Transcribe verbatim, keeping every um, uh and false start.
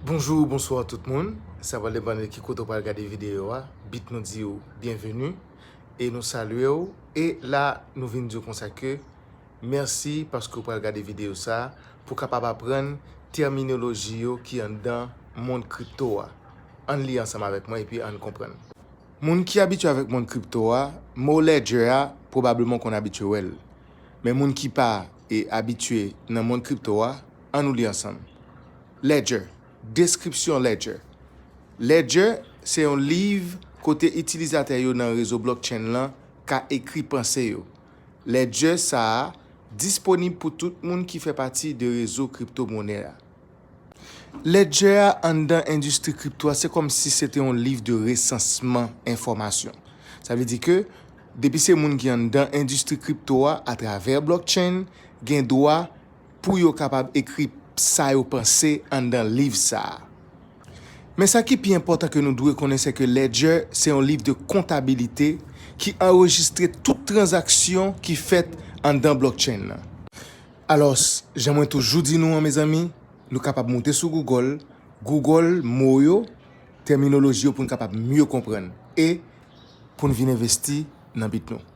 Bonjou, bonswa tout moun. Sa pral depann de ki kote w pral gade videyo a. Bit nou di w byenveni e nou salye w. E la, nou vin di w konsa ke mèsi paske w pral gade videyo sa a pou w kapab aprann tèminoloji yo ki anndan mond kripto a. Ann li ansanm avèk mwen epi ann konprann. Moun ki abitye avèk mond kripto a, mo ledger a, pwobableman w konn abitye wè l. Men moun ki pa e abitye nan mond kripto a, ann nou li ansanm. Ledger, deskripsyon ledger. Ledger se yon liv kote itilizatè yo nan rezo blockchain lan ka ekri panse yo. Ledger sa a disponib pou tout moun ki fè pati de rezo kripto monè a. Ledger a anndan endistri kripto a se kòmsi se te yon liv de resansman enfòmasyon. Sa vle di ke depi se moun ki anndan endistri kripto a atravè blockchain, gen dwa pou yo kapab ekri sa yo panse anndan liv sa a. Men sa ki pi enpòtan ke nou dwe konnen se ke ledger se yon liv de kontabilite ki anrejistre tout tranzaksyon ki fèt anndan blockchain nan. Alòs, jan mwen toujou di nou an, mezanmi, nou kapab moute sou Google, Google mo yo, tèminoloji yo pou n kapab mye konprann e pou n vin envesti nan bit nou.